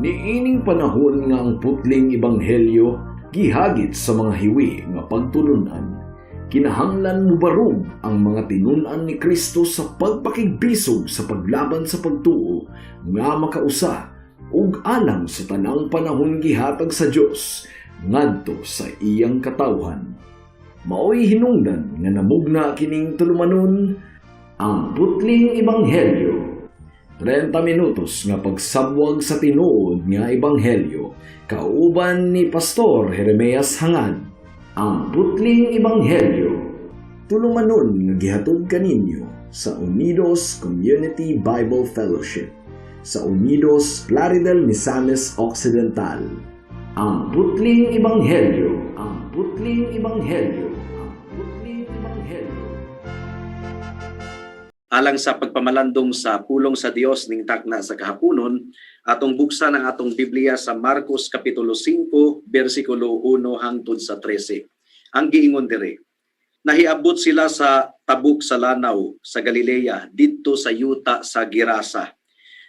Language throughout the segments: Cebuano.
Niining panahon nga ang putling ebanghelyo gihagit sa mga hiwi nga pagtulunan, kinahanglan mubarog ang mga tinun-an ni Kristo sa pagpakigbisog sa paglaban sa pagtuo nga makausa ug alang sa tanang panahon gihatag sa Dios ngadto sa iyang katawhan. Maoy hinungdan nga namugna kining tulumanon, Ang Putling Ebanghelyo. 30 minutos nga pagsabwag sa tinuod nga ebanghelyo kauban ni Pastor Jeremias Hangad. Ang Putling Ebanghelyo. Tulumanon nga gihatod kaninyo sa Unidos Community Bible Fellowship sa Unidos, Plaridel, Misamis Occidental. Ang Putling Ebanghelyo. Ang Putling Ebanghelyo. Ang Putling Ebanghelyo. Alang sa pagpamalandong sa pulong sa Dios ning takna sa kahaponon, atong buksan ang atong Biblia sa Marcos kapitulo 5 bersikulo 1 hangtod sa 13. Ang giingon diri: Nahiabot sila sa tabok sa lanaw sa Galilea, didto sa yuta sa Gerasa.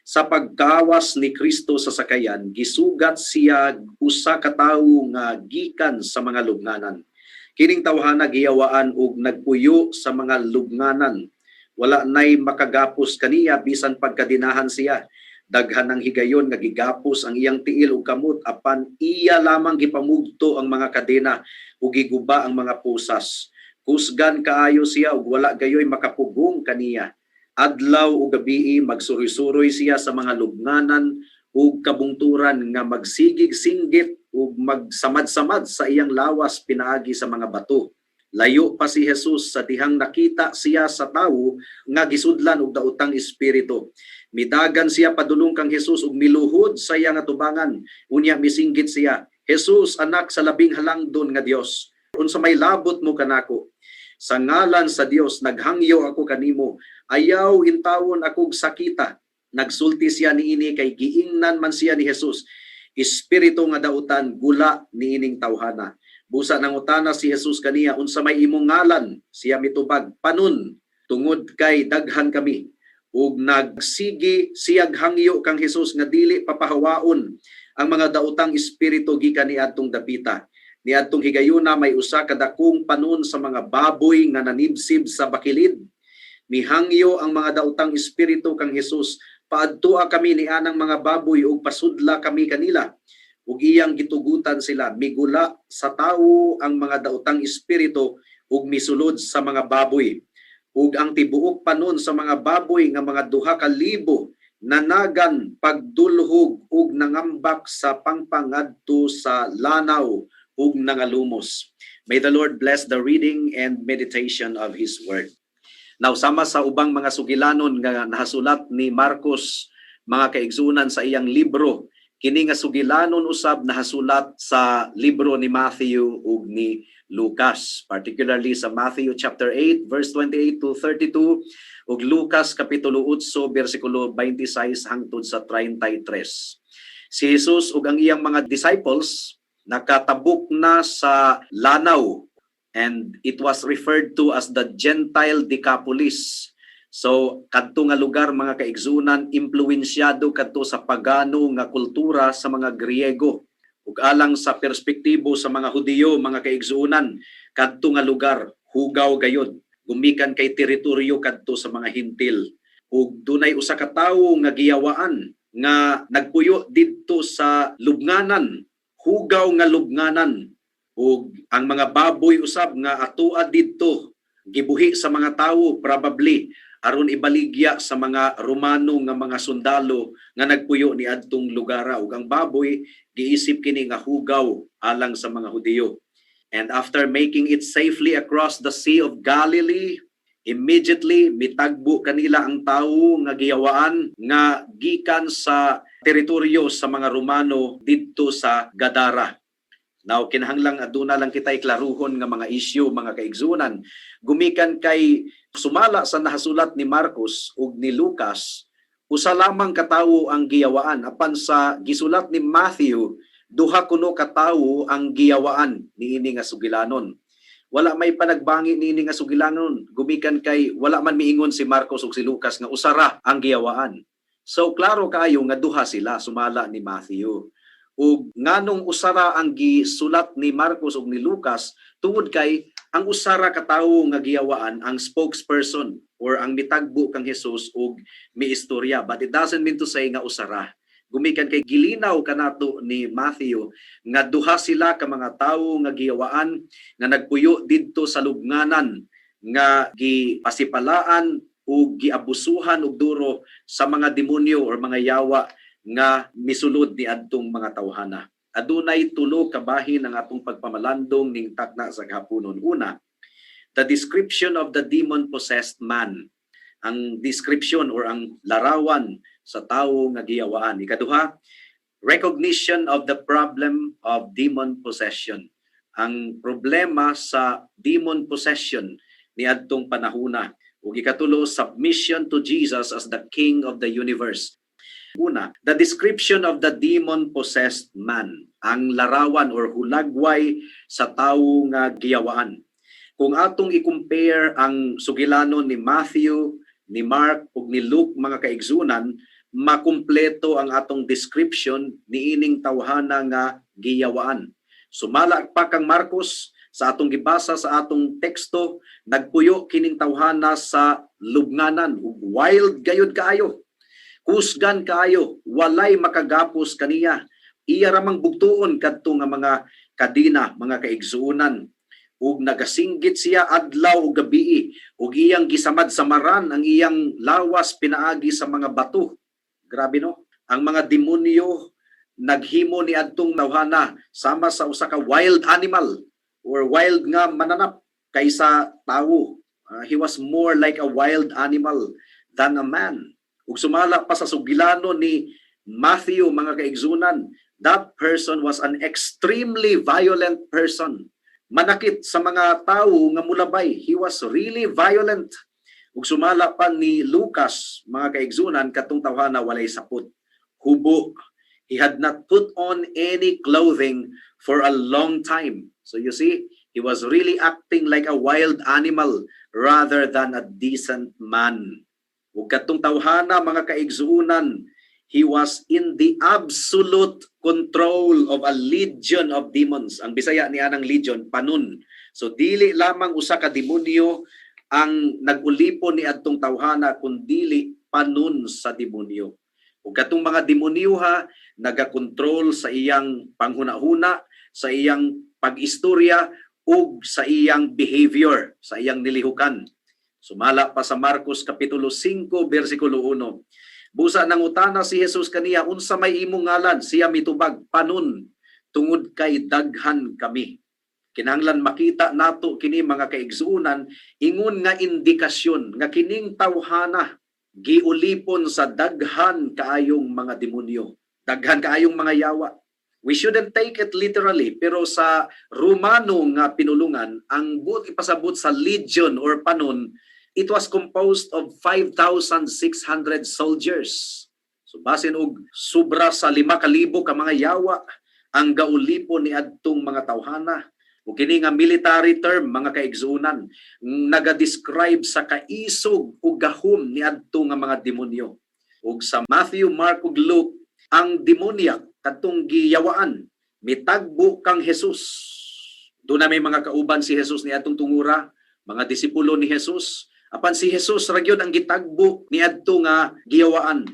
Sa pagkawas ni Kristo sa sakayan, gisugat siya usa ka tawo nga gikan sa mga lubnganan. Kining tawhana giyawaan og nagpuyo sa mga lubnganan. Wala nay makagapos kaniya bisan pagkadinahan siya. Daghan ng higayon nga gigapos ang iyang tiil ug kamot, apan iya lamang gipamugto ang mga kadena ug giguba ang mga pusas. Kusgan kaayo siya ug wala gayoy makapugong kaniya. Adlaw ug gabii magsuroy-suroy siya sa mga lubnganan ug kabungturan nga magsigig singgit ug magsamad-samad sa iyang lawas pinaagi sa mga bato. Layo pa si Jesus sa dihang nakita siya sa tawo nga gisudlan og daotang espiritu. Midagan siya padulong kang Jesus ug miluhod sa iyang atubangan. Unya misinggit siya, "Jesus, anak sa Labing Halangdon nga Dios, unsa may labot mo kanako? Sa ngalan sa Dios naghangyo ako kanimo, ayaw intawon akog sakita." Nagsulti siya niini kay giingnan man siya ni Jesus, "Espiritu nga dautan, gula niining tawhana." Busa nangutana si Jesus kaniya, "Unsa may imong ngalan?" Siya mitubag, "Panon, tungod kay daghan kami." Ug nagsigi siyag hangyo kang Jesus nga dili papahawaon ang mga daotang espiritu gikan niadtong dapita. Niadtong higayuna may usa ka dakong panon sa mga baboy nga nanibsib sa bakilid. Mihangyo ang mga daotang espiritu kang Jesus, "Paadtua kami ni anang mga baboy ug pasudla kami kanila." Ug iyang gitugutan sila. Migula sa tawo ang mga daotang espiritu ug misulod sa mga baboy. Ug ang tibuok panon sa mga baboy nga mga 2,000 nanagan pagdulhog ug nangambak sa pangpangadto sa lanaw ug nangalumos. May the Lord bless the reading and meditation of His Word. Now, sama sa ubang mga sugilanon nga nahasulat ni Marcos, mga kaigsunan, sa iyang libro, kini nga sugilanon usab nahasulat sa libro ni Matthew ug ni Lucas, particularly sa Matthew chapter 8 verse 28 to 32 ug Lucas kapitulo 8 bersikulo 26 hangtod sa 33. Si Jesus ug ang iyang mga disciples nakatabok na sa lanaw, and it was referred to as the Gentile Decapolis. So kadto nga lugar, mga kaigsunan, impluensyado kadto sa pagano nga kultura sa mga Griego. Ug alang sa perspektibo sa mga Hudiyo, mga kaigsuonan, kadto nga lugar hugaw gayod. Gumikan kay teritoryo kadto sa mga Hintil. Ug dunay usa ka tawo nga giyawaan nga nagpuyo didto sa lubnganan, hugaw nga lubnganan. Ug ang mga baboy usab nga atua didto gibuhi sa mga tawo, probably aron ibaligya sa mga Romano nga mga sundalo nga nagpuyo ni adtong lugara, ug ang baboy giisip kini nga hugaw alang sa mga Hudiyo. And after making it safely across the Sea of Galilee, immediately mitagbo kanila ang tawo nga giyawaan nga gikan sa teritoryo sa mga Romano didto sa Gadara. Now, kinahanglang aduna lang kita'y klaruhon nga mga isyu, mga kaigsunan. Gumikan kay sumala sa nahasulat ni Marcos ug ni Lucas, usa lamang katawo ang giyawaan, apan sa gisulat ni Matthew, duha kuno katawo ang giyawaan niini nga sugilanon. Wala may panagbangi niini nga sugilanon gumikan kay wala man miingon si Marcos ug si Lucas nga usa ra ang giyawaan. So klaro kaayo nga duha sila sumala ni Matthew. Ug nganong usara ang gisulat ni Marcos ug ni Lucas? Tungod kay ang usara ka tawo nga giyawaan ang spokesperson or ang mitagbo kang Jesus ug miistorya. But it doesn't mean to say nga usara. Gumikan kay gilinaw kanato ni Matthew nga duha sila ka mga tawo nga giyawaan nga nagpuyo didto sa lubnganan nga gipasipalaan ug giabusuhan og duro sa mga demonyo or mga yawa nga misulod ni adtong mga tawhana. Adunay tulo ka bahin ang atong pagpamalandong ning takna sa kahaponon. Una, the description of the demon possessed man. Ang description or ang larawan sa tawo nga giyawaan. Ikaduha, recognition of the problem of demon possession. Ang problema sa demon possession niadtong panahuna. Ug ikatulo, submission to Jesus as the King of the universe. Una, the description of the demon possessed man, ang larawan or hulagway sa tawo nga giyawaan. Kung atong i-compare ang sugilanon ni Matthew, ni Mark ug ni Luke, mga kaigsunan, makumpleto ang atong description niining tawhana nga giyawaan. Sumala pa kang Marcos, sa atong gibasa sa atong teksto, nagpuyo kining tawhana sa lubnganan ug wild gayud kaayo. Kusgan kaayo, walay makagapos kaniya. Iya ramang bugtuon kadto nga mga kadina, mga kaigsuonan. Ug nagasinggit siya adlaw ug gabii ug iyang gisamad-samaran ang iyang lawas pinaagi sa mga bato. Grabe, no? Ang mga demonyo naghimo ni adtong tawhana sama sa usa ka wild animal or wild nga mananap kaysa tawo. He was more like a wild animal than a man. Ug sumala pa sa sugilano ni Matthew, mga kaigsunan, that person was an extremely violent person. Manakit sa mga tawo nga mulabay. He was really violent. Ug sumala pa ni Lucas, mga kaigsunan, katong tawhana walay sapot. Hubo. He had not put on any clothing for a long time. So you see, he was really acting like a wild animal rather than a decent man. Ug katong tawhana, mga kaigsuunan, he was in the absolute control of a legion of demons. Ang Bisaya ni anang legion, panon. So dili lamang usa ka demonyo ang nag-ulipon ni adtong tawhana kundili panon sa demonyo. Ug katong mga demonyo ha nagakontrol sa iyang panghuna-huna, sa iyang pag-istorya ug sa iyang behavior, sa iyang nilihukan. Sumala pa sa Marcos kapitulo 5 bersikulo 1. Busa nangutana si Jesus kaniya, "Unsa may imong ngalan?" Siya mitubag, "Panon, tungod kay daghan kami." Kinahanglan makita nato kini, mga kaigsuonan, ingon nga indikasyon nga kining tawhana giulipon sa daghan kaayong mga demonyo, daghan kaayong mga yawa. We shouldn't take it literally, pero sa Romano nga pinulungan, ang buot ipasabot sa legion or panon, it was composed of 5,600 soldiers. So basin og sobra sa 5,000 ka mga yawa ang gaulipon ni adtong mga tawhana. Ug kini nga military term, mga kaigsuonan, naga-describe sa kaisog ug gahom ni adto nga mga demonyo. Ug sa Matthew, Mark ug Luke, ang demoniac, kadtong giyawaan, mitagbo kang Jesus. Duna may mga kauban si Jesus ni atong tungura, mga disipulo ni Jesus. Apan si Jesus ra gyud ang gitagbo ni adto nga giyawaan.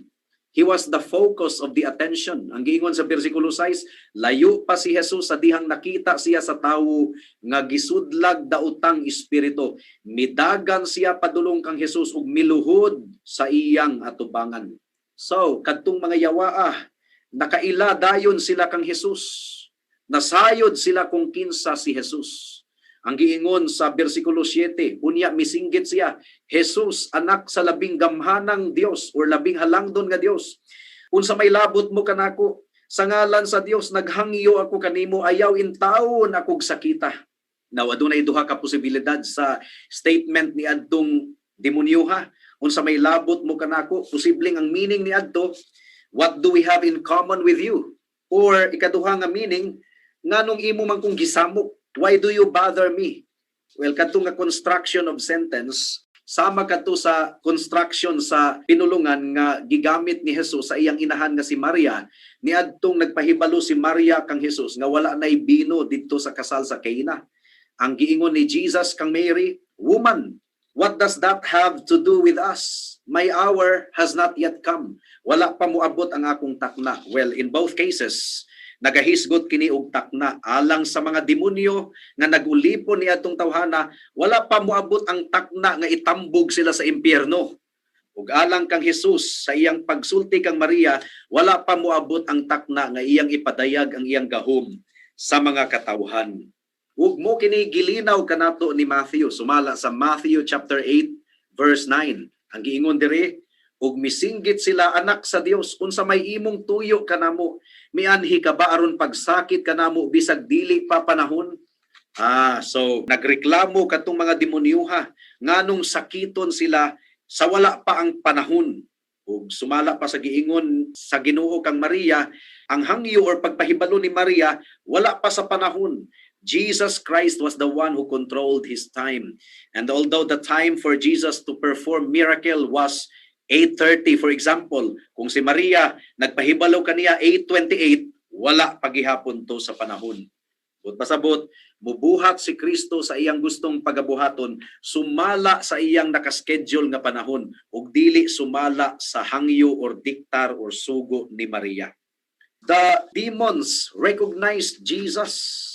He was the focus of the attention. Ang giingon sa bersikulo 6, layo pa si Jesus sa dihang nakita siya sa tawo nga gisudlag daotang espiritu. Midagan siya padulong kang Jesus ug miluhod sa iyang atubangan. So, kadtong mga yawaa, nakaila dayon sila kang Jesus. Nasayod sila kung kinsa si Jesus. Ang giingon sa bersikulo 7, unya misinggit siya, "Jesus, anak sa labing gamhanang Dios or labing halangdon nga Dios. Unsa may labot mo kanako? Sa ngalan sa Dios naghangyo ako kanimo, ayaw intawon akog sakita." Now, adunay duha ka posibilidad sa statement ni adtong demonyo ha. "Unsa may labot mo kanako?" Posibleng ang meaning ni adto, "What do we have in common with you?" Or ikaduha nga meaning, "Nganong imo man kong gisamok? Why do you bother me?" Well, kadto nga construction of sentence Sama kadto sa construction sa pinulungan nga gigamit ni Jesus sa iyang inahan nga si Maria niadtong nagpahibalo si Maria kang Jesus nga wala nay bino didto sa kasal sa Cana. Ang giingon ni Jesus kang Mary, "Woman, what does that have to do with us? My hour has not yet come." Wala pa moabot ang akong takna. Well, in both cases, nagahisgot kini og takna. Alang sa mga demonyo nga nagulipon ni atong tawhana, wala pa moabot ang takna nga itambog sila sa impyerno. Ug alang kang Jesus sa iyang pagsulti kang Maria, wala pa moabot ang takna nga iyang ipadayag ang iyang gahom sa mga katawhan. Ug mao kini gilinaw kanato ni Matthew sumala sa Matthew chapter 8 verse 9. Ang giingon diri, "Ug misinggit sila, 'Anak sa Dios, unsa may imong tuyo kanamo? Mianhi ka ba aron pagsakit kanamo bisag dili pa panahon?'" Ah, so nagreklamo katong mga demonyuha nganong sakiton sila sa wala pa ang panahon. Ug sumala pa sa giingon sa Ginoo kang Maria, ang hangyo or pagpahibalo ni Maria wala pa sa panahon. Jesus Christ was the one who controlled his time. And although the time for Jesus to perform miracle was 8:30, for example, kung si Maria nagpahibalo kaniya 8:28, wala pagihapon to sa panahon. But pasabot, mubuhat si Kristo sa iyang gustong pagabuhaton sumala sa iyang nakaschedule nga panahon ug dili sumala sa hangyo or diktar or sugo ni Maria. The demons recognized Jesus,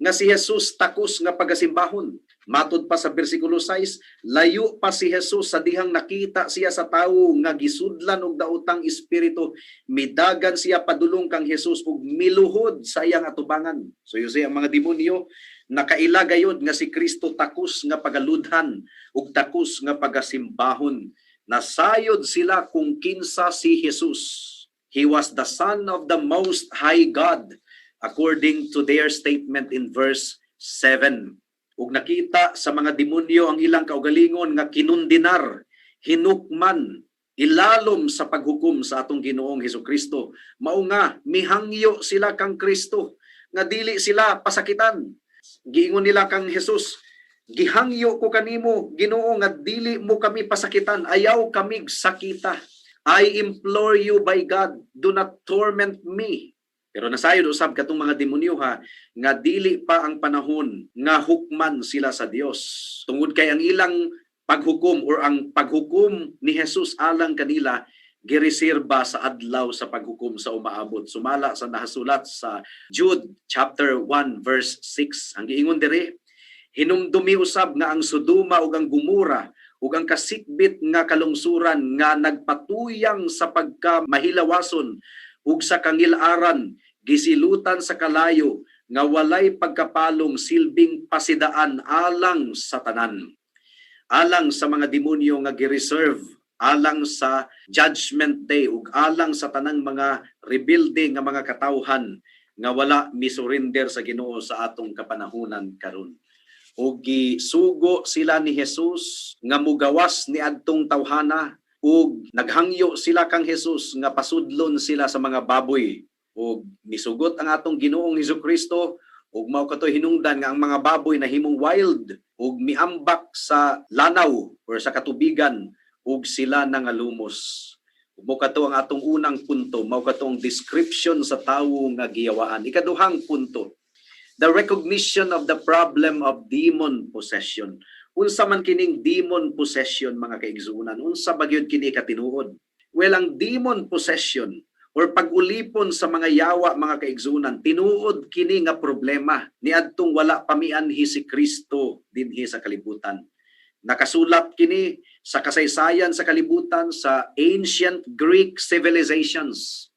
nga si Jesus takos nga pagasimbahon. Matod pa sa bersikulo 6, layo pa si Jesus sa dihang nakita siya sa tawo nga gisudlan og daotang espiritu, midagan siya padulong kang Jesus ug miluhod sa iyang atubangan. So you see, ang mga demonyo nakaila gayod nga si Kristo takos nga pagaludhan ug takos nga pagasimbahon. Nasayod sila kung kinsa si Jesus. He was the Son of the Most High God, according to their statement in verse 7. Ug nakita sa mga demonyo ang ilang kaugalingon nga kinundinar, hinukman, ilalom sa paghukom sa atong Ginoong Hesukristo. Mao nga mihangyo sila kang Kristo nga dili sila pasakitan. Giingon nila kang Jesus, "Gihangyo ko kanimo, Ginoo, nga dili mo kami pasakitan, ayaw kamig sakita. I implore you by God, do not torment me." Pero nasayod usab katong mga demonyo ha nga dili pa ang panahon nga hukman sila sa Dios. Tungod kay ang ilang paghukom or ang paghukom ni Jesus alang kanila gireserba sa adlaw sa paghukom sa umaabot. Sumala sa nahasulat sa Jude chapter 1 verse 6. Ang giingon diri, "Hinumdumi usab nga ang Sodoma ug ang Gomora ug ang kasikbit nga kalungsuran nga nagpatuyang sa pagka mahilawason ug sa kangil-aran gisilutan sa kalayo nga walay pagkapalong silbing pasidaan alang sa tanan." Alang sa mga demonyo nga gi-reserve alang sa Judgment Day ug alang sa tanang mga rebelde nga mga katawhan nga wala misurrender sa Ginoo sa atong kapanahunan karon. Ug gisugo sila ni Jesus nga mugawas ni adtong tawhana ug naghangyo sila kang Jesus nga pasudlon sila sa mga baboy, ug misugot ang atong Ginoong Hesukristo ug mao katoy hinungdan nga ang mga baboy nahimong wild ug miambak sa lanaw or sa katubigan ug sila nangalumos. Ug mao kato ang atong unang punto, mao kato ang description sa tawo nga giyawaan. Ikaduhang punto, the recognition of the problem of demon possession. Unsa man kining demon possession, mga kaigsuonan? Unsa ba gyud kini katinuod? Well, ang demon possession or pag-ulipon sa mga yawa, mga kaigsuonan, tinuod kini nga problema niadtong wala pa mianhi si Kristo dinhi sa kalibutan. Nakasulat kini sa kasaysayan sa kalibutan sa ancient Greek civilizations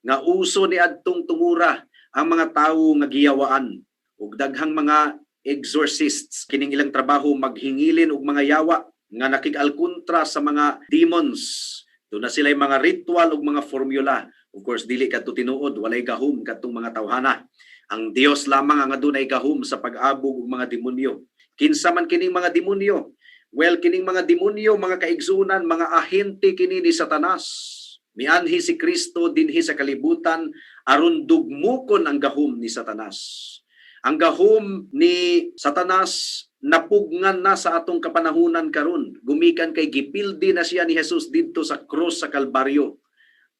nga uso ni adtong tungura ang mga tawo nga giyawaan ug daghang mga exorcists, kining ilang trabaho maghingilin og mga yawa nga nakig-alkontra sa mga demons. Duna sila mga ritual ug mga formula. Of course, dili kadto tinuod, walay gahom kadtong mga tawhana. Ang Dios lamang ang adunay gahom sa pag-abog og mga demonyo. Kinsa man kining mga demonyo? Well, kining mga demonyo, mga kaigsunan, mga ahente kini ni Satanas. Mianhi si Kristo dinhi sa kalibutan aron dugmukon ang gahom ni Satanas. Ang gahom ni Satanas Napugngan na sa atong kapanahunan karon gumikan kay gipildi na siya ni Jesus didto sa krus sa Kalbaryo,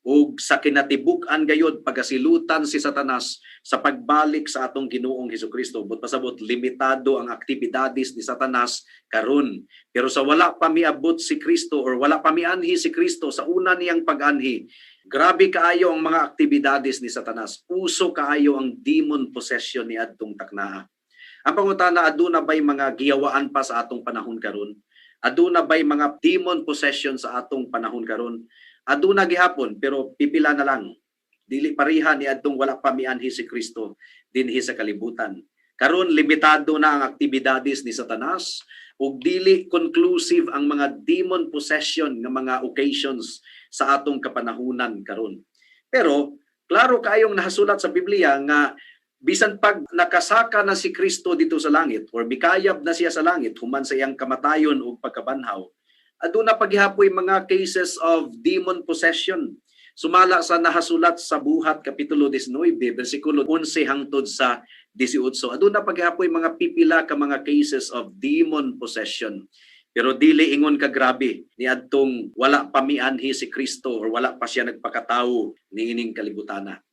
ug sa kinatibuk-an gayod pagasilutan si Satanas sa pagbalik sa atong Ginoong Hesukristo. But pasabot, limitado ang aktibidades ni Satanas karon. Pero sa wala pa miabot si Kristo or wala pa mianhi si Kristo sa una niyang pag-anhi, grabe kaayo ang mga aktibidades ni Satanas. Uso kaayo ang demon possession ni adtong taknaa. Ang pangutana, aduna ba'y mga giyawaan pa sa atong panahon karon? Aduna ba'y mga demon possession sa atong panahon karon? Aduna gihapon, pero pipila na lang. Dili pareha ni adtong wala pa mianhi si Kristo dinhi sa kalibutan. Karon, limitado na ang aktibidades ni Satanas ug dili conclusive ang mga demon possession nga mga occasions sa atong kapanahunan karon. Pero klaro kaayong nahasulat sa Biblia nga bisan pag nakasaka na si Kristo dito sa langit or mikayab na siya sa langit human sa iyang kamatayon ug pagkabanhaw, aduna paghihapoy mga cases of demon possession. Sumala sa nahasulat sa Buhat kapitulo 19 bersikulo 11 hangtod sa 18. Aduna paghihapoy mga pipila ka mga cases of demon possession. Pero dili ingon ka grabe niadtong wala pa mianhi si Kristo or wala pa siya nagpakatawo niining kalibutana.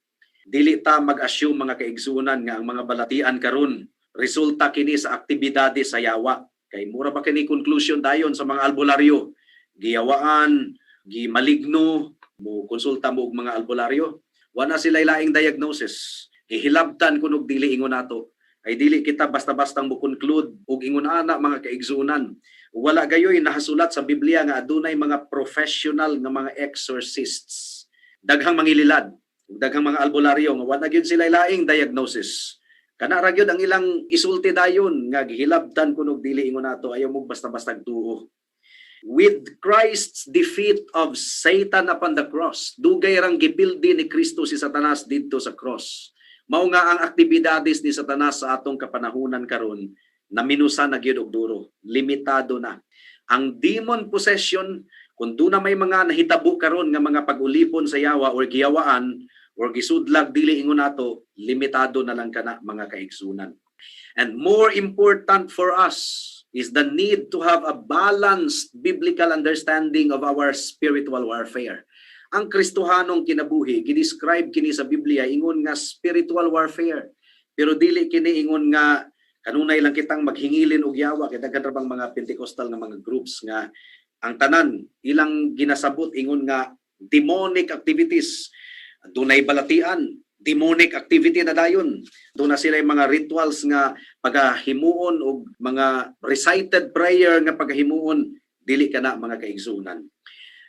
Dili ta mag-assume, mga kaigsunan, nga ang mga balatian karon resulta kini sa aktibidades sa yawa. Kay mura ba kini conclusion dayon sa mga albularyo? Giyawaan, gimaligno, mo konsulta mo og mga albularyo. Wala sila laing diagnosis. Gihilabtan kunog dili ingon nato. Ay dili kita basta-bastang mo conclude og ingon ana, mga kaigsunan. Wala gayoy nahasulat sa Biblia nga adunay mga professional nga mga exorcists. Daghang mangililad, ug daghang mga albularyo nga wala gyud sila laing diagnosis. Kana ra gyud ang ilang isulti dayon nga gihilabtan kunog dili ingon nato. Ayaw mo basta-basta tuo. With Christ's defeat of Satan upon the cross, dugay rang gipildi ni Kristo si Satanas didto sa cross. Mao nga ang aktibidades ni Satanas sa atong kapanahunan karon naminusan na gyud og duro, limitado na. Ang demon possession, kung duna may mga nahitabo karon nga mga pag-ulipon sa yawa or giyawaan or gisudlag dili ingon nato, limitado na lang kana, mga kaigsunan. And more important for us is the need to have a balanced biblical understanding of our spiritual warfare. Ang Kristohanong kinabuhi, gidescribe kini sa Biblia ingon nga spiritual warfare. Pero dili kini ingon nga kanunay lang kitang maghingilin og yawa, kay daghan ra bang mga Pentecostal nga mga groups nga ang tanan ilang ginasabot ingon nga demonic activities. Dunay balatian, demonic activity na dayon. Duna sila yung mga rituals nga pagahimuon og mga recited prayer nga pagahimuon. Dili kana, mga kaigsunan.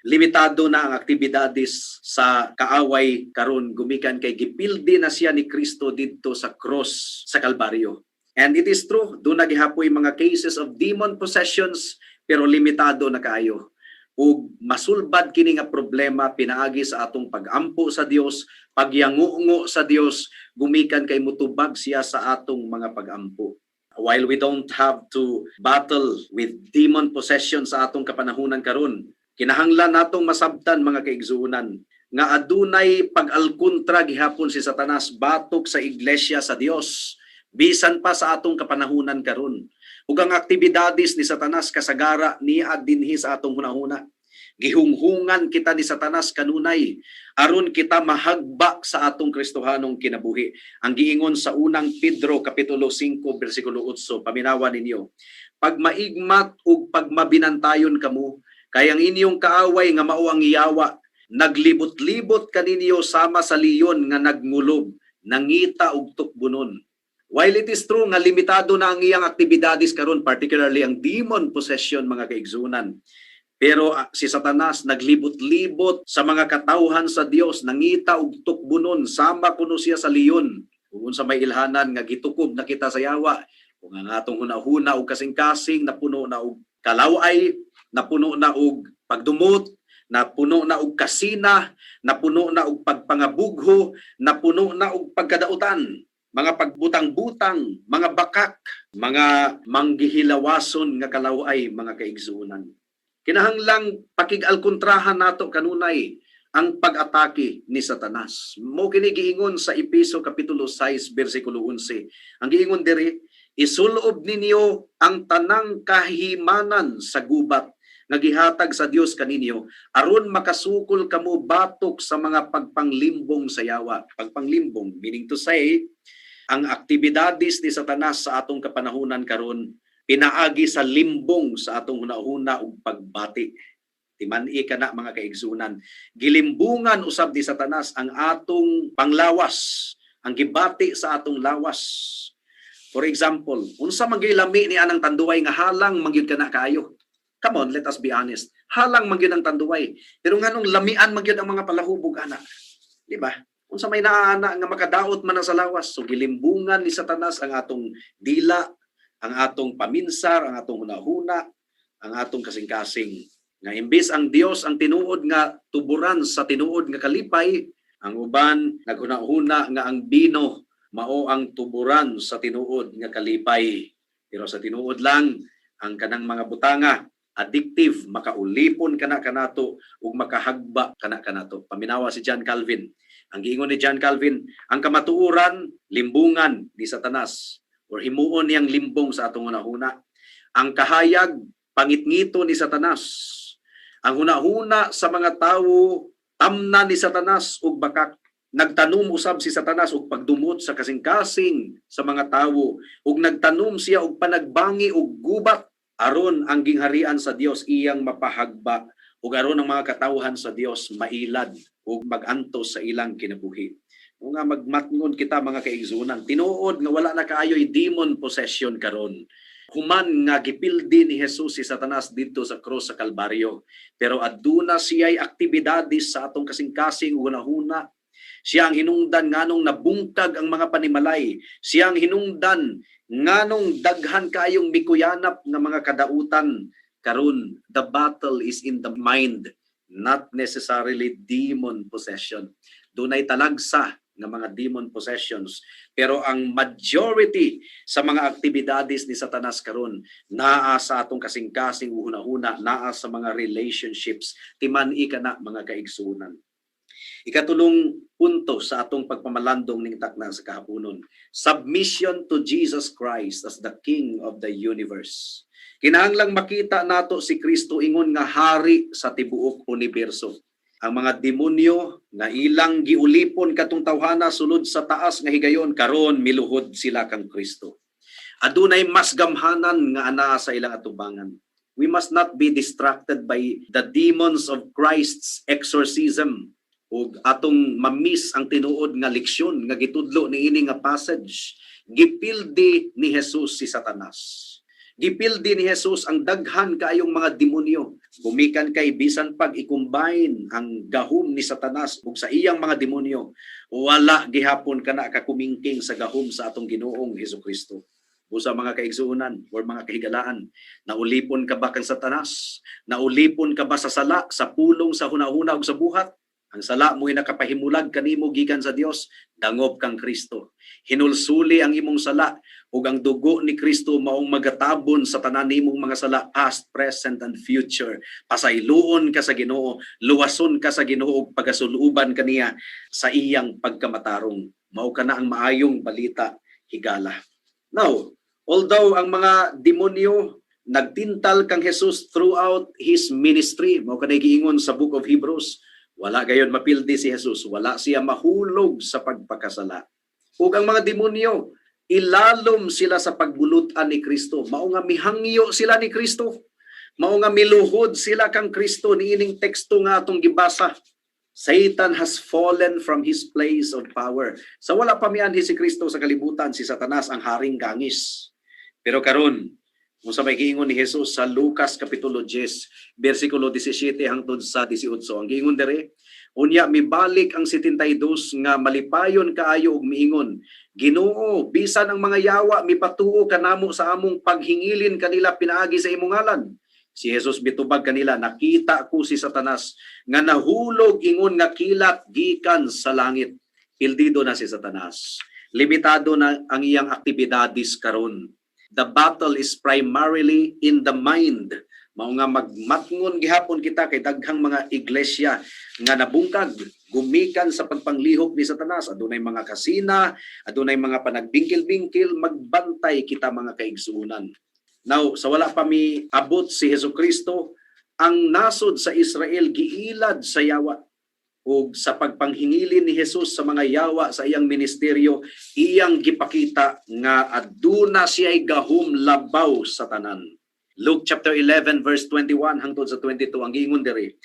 Limitado na ang aktibidades sa kaaway karon gumikan kay gipildi na siya ni Kristo didto sa cross sa Kalbaryo. And it is true, duna gihapoy mga cases of demon possessions, pero limitado na kaayo. Ug masulbad kini nga problema pinaagi sa atong pagampo sa Dios, pagyangungo sa Dios, gumikan kay mutubag siya sa atong mga pagampo. While we don't have to battle with demon possession sa atong kapanahunan karon, kinahanglan natong masabtan, mga kaigsuonan, nga adunay pag-alkontra gihapon si Satanas batok sa iglesia sa Dios bisan pa sa atong kapanahunan karon. Ug ang aktibidades ni Satanas kasagara niya dinhi sa atong hunahuna. Gihunghungan kita ni Satanas kanunay aron kita mahagba sa atong Kristohanong kinabuhi. Ang giingon sa Unang Pedro kapitulo 5 bersikulo 8, paminawa ninyo. "Pagmaigmat ug pagmabinantayon kamo, kay ang inyong kaaway nga mao ang yawa naglibot-libot kaninyo sama sa leon nga nagngulob, nangita og tukbonon." While it is true nga limitado na ang iyang aktibidades karon, particularly ang demon possession, mga kaigsunan. Pero si Satanas naglibot-libot sa mga katawhan sa Dios, nangita og tukbonon sama kuno siya sa leon. Kung unsa may ilhanan nga gitukob na kita sa yawa, kung ang atong hunahuna og kasing-kasing napuno na og kalaway, napuno na og pagdumot, napuno na og kasina, napuno na og pagpangabugho, napuno na og pagkadautan, mga pagbutang-butang, mga bakak, mga manggihilawason nga kalaway, mga kaigsunan. Kinahanglang pakig-alkontrahan nato kanunay ang pag-atake ni Satanas. Mao kini giingon sa Epeso kapitulo 6 bersikulo 11. Ang giingon diri, Isulob ninyo ang tanang kahimanan sa gubat nga gihatag sa Dios kaninyo aron makasukol kamo batok sa mga pagpanglimbong sa yawa. Pagpanglimbong, meaning to say, ang aktibidades ni Satanas sa atong kapanahunan karon pinaagi sa limbong sa atong hunahuna ug pagbati. Timan-i kana, mga kaigsunan. Gilimbungan usab ni Satanas ang atong panglawas, ang gibati sa atong lawas. For example, unsa man gyud lami ni anang Tanduay nga halang man gyud kana kaayo? Come on, let us be honest. Halang man gyud ang Tanduay. Pero nganong lamian man gyud ang mga palahubog ana? Di ba? Unsa may naa ana nga makadaot man na sa lawas? So gilimbungan ni Satanas ang atong dila, ang atong paminsar, ang atong hunahuna, ang atong kasing-kasing. Nga imbis ang Dios ang tinuod nga tuburan sa tinuod nga kalipay, ang uban naghuna-huna nga ang bino mao ang tuburan sa tinuod nga kalipay. Pero sa tinuod lang, ang kanang mga butanga addictive, makaulipon kana kanato ug makahagba kana kanato. Paminawa si John Calvin. Ang giingon ni John Calvin, ang kamatuoran limbungan ni Satanas or himuon niyang limbong sa atong hunahuna. Ang kahayag, pangitngito ni Satanas. Ang hunahuna sa mga tawo, tamna ni Satanas ug bakak. Nagtanom usab si Satanas og pagdumot sa kasing-kasing sa mga tawo ug nagtanom siya og panagbangi ug gubat aron ang gingharian sa Dios iyang mapahagba ug aron ang mga katawhan sa Dios mailad ug magantos sa ilang kinabuhi. O nga magmatngon kita, mga kaigsunan, tinuod nga wala na kaayoy demon possession karon human nga gipildi ni Jesus si Satanas didto sa cross sa Kalbaryo. Pero aduna siya'y aktibidades sa atong kasing-kasing ug hunahuna. Siya ang hinungdan nganong nabungkag ang mga panimalay. Siya ang hinungdan nganong daghan kaayong mikuyanap nga mga kadautan karon. The battle is in the mind, not necessarily demon possession. Dunay talagsa nga mga demon possessions, pero ang majority sa mga aktibidades ni Satanas karon naa sa atong kasing-kasing, hunahuna, naa sa mga relationships. Timan-i kana, mga kaigsunan. Ikatulong punto sa atong pagpamalandong ning takna sa kahaponon: submission to Jesus Christ as the King of the universe. Kinahanglang makita nato si Kristo ingon nga hari sa tibuok universo. Ang mga demonyo nga ilang giulipon katong tawhana sulod sa taas nga higayon, karon miluhod sila kang Kristo. Adunay mas gamhanan nga anaa sa ilang atubangan. We must not be distracted by the demons of Christ's exorcism ug atong ma-miss ang tinuod nga leksyon nga gitudlo niini nga passage. Gipildi ni Jesus si Satanas. Gipildi ni Jesus ang daghan kaayong mga demonyo. Gumikan kay bisan pag i-combine ang gahom ni Satanas ug sa iyang mga demonyo, wala gihapon kana kakumingking sa gahom sa atong Ginoong Hesukristo. Busa, mga kaigsuonan or mga kahigalaan, naulipon ka ba kang Satanas? Naulipon ka ba sa sala, sa pulong, sa hunahuna ug sa buhat? Ang sala mo'y nakapahimulag kanimo gikan sa Dios, dangop kang Kristo. Hinulsuli ang imong sala ug ang dugo ni Kristo maong magatabon sa tanan nimong mga sala, past, present and future. Pasayloon ka sa Ginoo, luwason ka sa Ginoo ug pagasulooban kaniya sa iyang pagkamatarong. Mao kana ang maayong balita, higala. Now, although ang mga demonyo nagtintal kang Jesus throughout his ministry, mao kanay giingon sa Book of Hebrews, wala gayon mapildi si Jesus, wala siya mahulog sa pagpakasala. Ug ang mga demonyo, ilalom sila sa pagbulutan ni Kristo. Mao nga mihangyo sila ni Kristo. Mao nga miluhod sila kang Kristo niining teksto nga atong gibasa. Satan has fallen from his place of power. Sa wala pa mianhi si Kristo sa kalibutan, si Satanas ang haring gangis. Pero karon, kung sa may giingon ni Jesus sa Lucas kapitulo 10, versikulo 17 hangtod sa 18. Ang giingon dere, unya mibalik ang 72 nga malipayon kaayo ug miingon, "Ginoo, bisan ang mga yawa mipatuo kanamo sa among paghingilin kanila pinaagi sa imong ngalan." Si Jesus mitubag kanila, "Nakita ko si Satanas nga nahulog ingon nga kilat gikan sa langit." Pildido na si Satanas. Limitado na ang iyang aktibidades karon. The battle is primarily in the mind. Mao nga magmatngon gihapon kita kay daghang mga iglesia nga nabungkag, Gumikan sa pagpanglihok ni Satanas, adunay mga kasina, adunay mga panagbingkil-bingkil, magbantay kita, mga kaigsuonan. Now, sa wala pa mi abot si Hesus Kristo, ang nasod sa Israel giilad sa yawa. Ug sa pagpanghingili ni Jesus sa mga yawa sa iyang ministeryo, iyang gipakita nga aduna siya'y gahom labaw sa tanan. Luke chapter 11 verse 21 hangtod sa 22, ang giingon diri: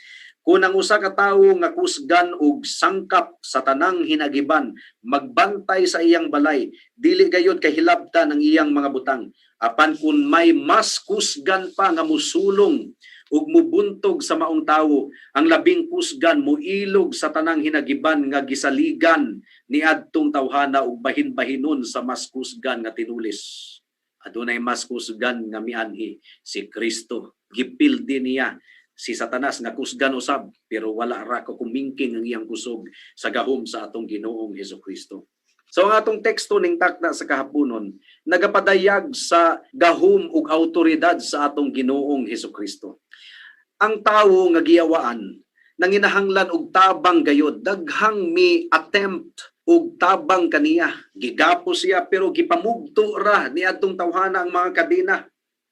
"Kung ang usa ka tawo nga kusgan og sangkap sa tanang hinagiban magbantay sa iyang balay, dili gayud kahilabtan ang iyang mga butang. Apan kung may mas kusgan pa nga musulong ug mubuntog sa maong tawo, ang labing kusgan muilog sa tanang hinagiban nga gisaligan ni adtong tawhana ug bahin-bahinon sa mas kusgan nga tinulis." Adunay mas kusgan nga mianhi, si Kristo. Gipildi niya si Satanas nga kusgan usab, pero wala ra ko kumingking ang iyang kusog sa gahom sa atong Ginoong Hesus Kristo. So ang atong teksto ning takna sa kahaponon nagapadayag sa gahom ug autoridad sa atong Ginoong Hesus Kristo. Ang tawo nga giyawaan nanginahanglan og tabang gayod, daghang mi attempt og tabang kaniya. Gigapos siya pero gipamugto ra ni adtong tawhana ang mga kadena.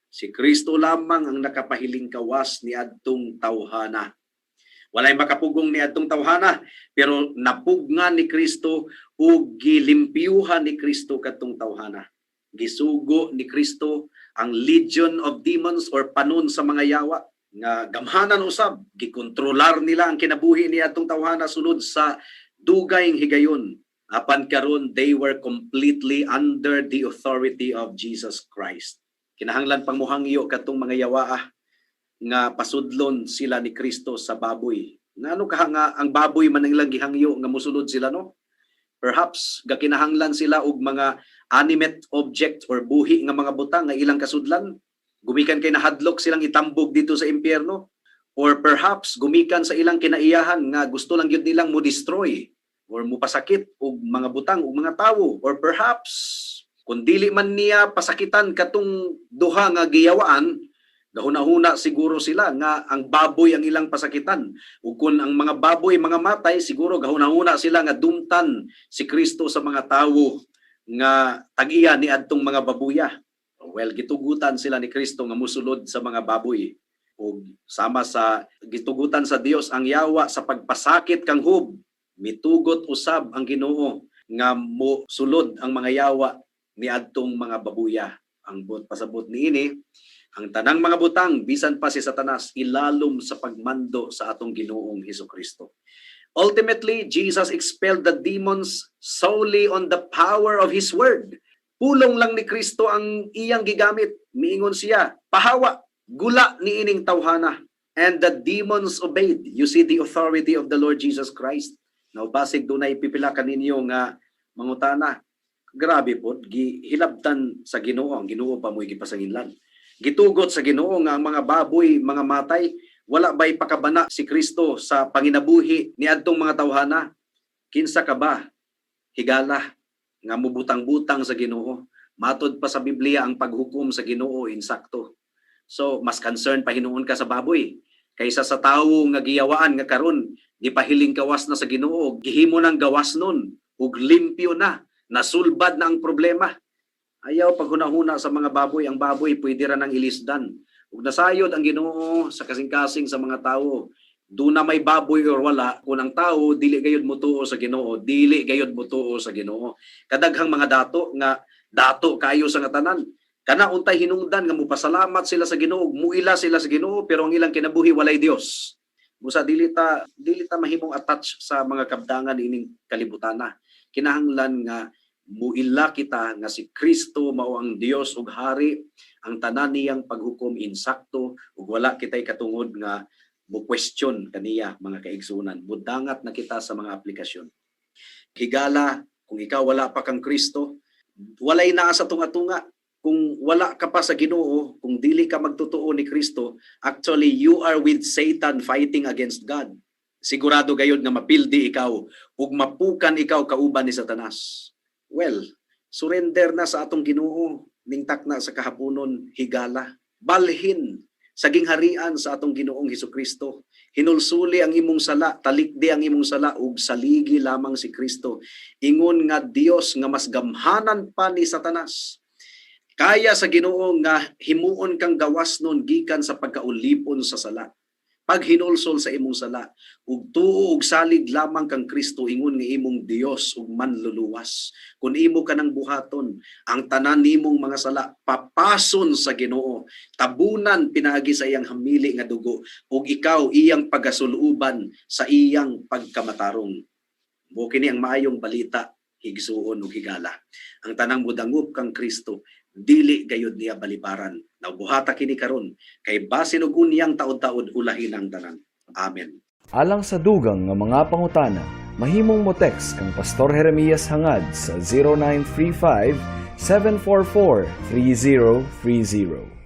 Si Kristo lamang ang nakapahiling kawas ni adtong tawhana. Walay makapugong ni adtong tawhana, pero napugnan ni Kristo ug gilimpyuhan ni Kristo kadtong tawhana. Gisugo ni Kristo ang legion of demons or panon sa mga yawa nga gamhanan usab, gikontrolar nila ang kinabuhi ni adtong tawhana sulod sa dugay higayon. Apan karon, they were completely under the authority of Jesus Christ. Kinahanglan pang muhangyo katong mga yawa nga pasudlon sila ni Kristo sa baboy. Ngano kaha nga ang baboy man ang ilang gihangyo nga musulod sila, no? Perhaps gakinahanglan sila og mga animate object or buhi nga mga butang nga ilang kasudlan. Gumikan kay nahadlok silang itambog dito sa impyerno. Or perhaps gumikan sa ilang kinaiyahan nga gusto lang gyud nilang mo destroy or mupasakit og mga butang og mga tawo, or perhaps kung dili man niya pasakitan katong duha nga giyawaan, gahuna-huna siguro sila nga ang baboy ang ilang pasakitan. Ug kung ang mga baboy mga matay, siguro gahuna-huna sila nga dumtan si Kristo sa mga tawo nga tag-iya ni adtong mga babuya. Well, gitugutan sila ni Kristo nga musulod sa mga baboy. Ug sama sa gitugutan sa Dios ang yawa sa pagpasakit kang Job, mitugot usab ang Ginoo nga mo sulod ang mga yawa ni adtong mga babuya. Ang buot pasabot niini, ang tanang mga butang, bisan pa si Satanas, ilalom sa pagmando sa atong Ginoong Hesus Kristo. Ultimately, Jesus expelled the demons solely on the power of His word. Pulong lang ni Kristo ang iyang gigamit. Miingon siya, "Pahawa, gula ni ining tawhana." And the demons obeyed. You see the authority of the Lord Jesus Christ. Now, basig dunay pipila kaninyo nga mangutana. Grabe po, gihilabtan sa Ginoo, ang Ginoo pa mo'y gipasanginlan. Gitugot sa Ginoo nga ang mga baboy, mga matay, wala ba'y pakabana si Kristo sa panginabuhi ni adtong mga tawhana? Kinsa ka ba, higala, nga mubutang-butang sa Ginoo? Matod pa sa Biblia, ang paghukom sa Ginoo insakto. So, mas concerned pa hinuon ka sa baboy kaysa sa tawo nga giyawaan nga karon gipahiling kawas na sa Ginoo, gihimo ng gawas nun ug limpyo na, nasulbad na ang problema. Ayaw paghunahuna sa mga baboy, ang baboy pwede ra nang ilisdan. Ug nasayod ang Ginoo sa kasing-kasing sa mga tawo. Duna may baboy or wala, kung ang tao dili gayud motuo sa Ginoo, dili gayud motuo sa Ginoo. Kadaghang mga dato nga dato kayo sa nga tanan. Kana untay hinungdan nga mopasalamat sila sa Ginoo, muila sila sa Ginoo, pero ang ilang kinabuhi walay Dios. Busa dili ta mahimong attach sa mga kabdangan ining kalibutana. Kinahanglan nga muila kita nga si Kristo mao ang Dios ug hari, ang tanan niyang paghukom insakto ug wala kitay katungod nga mo question kaniya, mga kaigsunan. Mudangat na kita sa mga aplikasyon. Higala, kung ikaw wala pa kang Kristo, walay naa sa tunga-tunga. Kung wala ka pa sa Ginoo, kung dili ka magtotoo ni Kristo, actually you are with Satan fighting against God. Sigurado gayod nga mapildi ikaw ug mapukan ikaw kauban ni Satanas. Well, surrender na sa atong Ginoo ning takna sa kahaponon, higala. Balhin Sa gingharian sa atong Ginoong Hesukristo. Hinulsuli ang imong sala, talikdi ang imong sala ug saligi lamang si Kristo. Ingon nga Dios nga mas gamhanan pa ni Satanas. Kaya sa Ginoo nga himuon kang gawas nun gikan sa pagkaulipon sa sala. Paghinulsol sa imong sala ug tuo ug salig lamang kang Kristo ingon nga imong Dios ug manluluwas. Kun imo kanang buhaton, ang tanan nimong mga sala papason sa Ginoo, tabunan pinaagi sa iyang hamili nga dugo, ug ikaw iyang pagasuluban sa iyang pagkamatarong. Mao kini ang maayong balita, higsuon ug higala. Ang tanang mudangop kang Kristo, dili gayud niya balibaran. Nabuhata kini karon kay basin og unyang taod-taod, ulahin ang tanan. Amen. Alang sa dugang nga mga pangutana, mahimong mo text kang Pastor Jeremias Hangad sa 0935 744 3030.